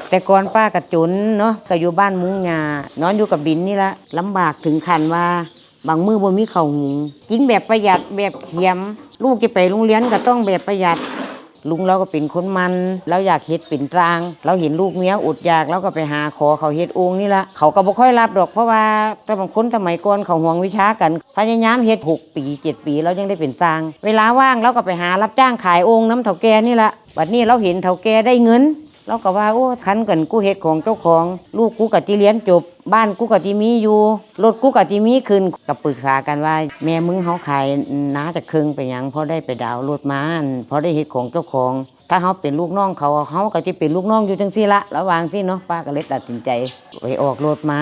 ແຕ່ກ່ອນປ້າກໍຈົນເນາະ ກໍຢູ່ບ້ານມຸງຫຍ້າ ນອນຢູ່ກັບດິນນີ້ລະ ລຳບາກເຖິງຂັ້ນວ່າ ບາງມື້ບໍ່ມີເຂົ້າຫຸງ ກິນແບບປະຢັດ ແບບຂຽມ ລູກຈະໄປໂຮງຮຽນກໍຕ້ອງແບບປະຢັດ. ລຸງລາວກໍເປັນຄົນໝັ່ນ ລາວຢາກເຮັດເປັນຊ່າງ ລາວເຫັນລູກເມຍອົດຢາກ ລາວກໍໄປຫາຂໍເຂົາເຮັດໂອ່ງນີ້ລະ ເຂົາກໍບໍ່ຄ່ອຍຮັບດອກ ເພາະວ່າແຕ່ບາງຄົນສະໄໝກ່ອນເຂົາຫວງວິຊາກັນ ພະຍາຍາມເຮັດຫົກປີ ເຈັດປີ ລາວຈຶ່ງໄດ້ເປັນຊ່າງ ເວລາວ່າງລາວກໍໄປຫາຮັບຈ້າງຂາຍໂອ່ງນຳເຖົ້າແກ່ນີ້ລະ. ບັດນີ້ລາວເຫັນເຖົ້າແກ່ໄດ້ເງິນ ລາວກໍວ່າ ໂອ້ ຄັນກັນກູເຮັດຂອງເຈົ້າຂອງ ລູກກູກໍຊິຮຽນຈົບ ບ້ານກູກໍຊິມີຢູ່ ລົດກູກໍຊິມີຂຶ້ນ ກໍປຶກສາກັນວ່າ ແມ່ມຶງ ເຮົາຂາຍນາຈັກເຄິ່ງໄປຫຍັງ ພໍໄດ້ໄປດາວລົດມາ ພໍໄດ້ເຮັດຂອງເຈົ້າຂອງ ຖ້າເຮົາເປັນລູກນ້ອງເຂົາ ເຮົາກໍຊິເປັນລູກນ້ອງຢູ່ຈັ່ງຊີ້ລະ ລາວວ່າຈັ່ງຊີ້ເນາະ ປ້າກໍເລີຍຕັດສິນໃຈໄປອອກລົດມາ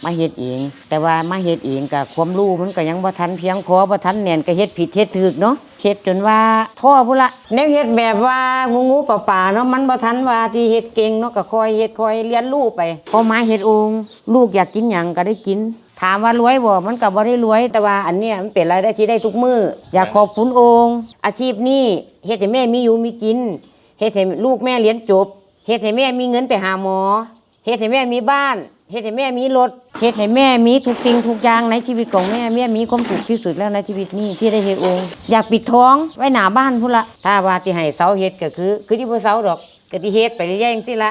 ມາເຮັດເອງ ແຕ່ວ່າມາເຮັດເອງກະຄວາມຮູ້ມັນກະຍັງບໍ່ທັນພຽງພໍ ບໍ່ທັນແໜ້ນ ກະເຮັດຜິດເຮັດຖືກເນາະ ເຮັດຈົນວ່າທໍ້ພຸ້ນລະ ແນວເຮັດແບບວ່າງູໆປາໆເນາະ ມັນບໍ່ທັນວ່າຊິເຮັດເກັ່ງເນາະ ກະຄ່ອຍເຮັດຄ່ອຍຮຽນຮູ້ໄປ. ພໍມາເຮັດໂອ່ງ ລູກຢາກກິນຫຍັງກະໄດ້ກິນ ຖາມວ່າລວຍບໍ່ ມັນກະບໍ່ໄດ້ລວຍ ແຕ່ວ່າອັນເນີ້ຍມັນເປັນລາຍໄດ້ທີ່ໄດ້ທຸກມື້ ຢາກຂອບຄຸນໂອ່ງ ອາຊີບນີ້ເຮັດໃຫ້ແມ່ມີຢູ່ມີກິນ ເຮັດໃຫ້ລູກແມ່ຮຽນຈົບ ເຮັດໃຫ້ແມ່ມີເງິນໄປຫາໝໍ ເຮັດໃຫ້ແມ່ມີບ້ານ ເຮັດໃຫ້ແມ່ມີລົດ ເຮັດໃຫ້ແມ່ມີທຸກສິ່ງທຸກຢ່າງໃນຊີວິດຂອງແມ່ ແມ່ມີຄວາມສຸກທີ່ສຸດແລ້ວໃນຊີວິດນີ້ທີ່ໄດ້ເຮັດໂອ່ງ ຢາກປິດທອງໄວ້ໜ້າບ້ານພຸ້ນລະ ຖ້າວ່າຊິໃຫ້ເຊົາເຮັດກໍຄື ຄືຊິບໍ່ເຊົາດອກ ກໍຊິເຮັດໄປເລື້ອຍໆຈັ່ງຊີ້ລະ.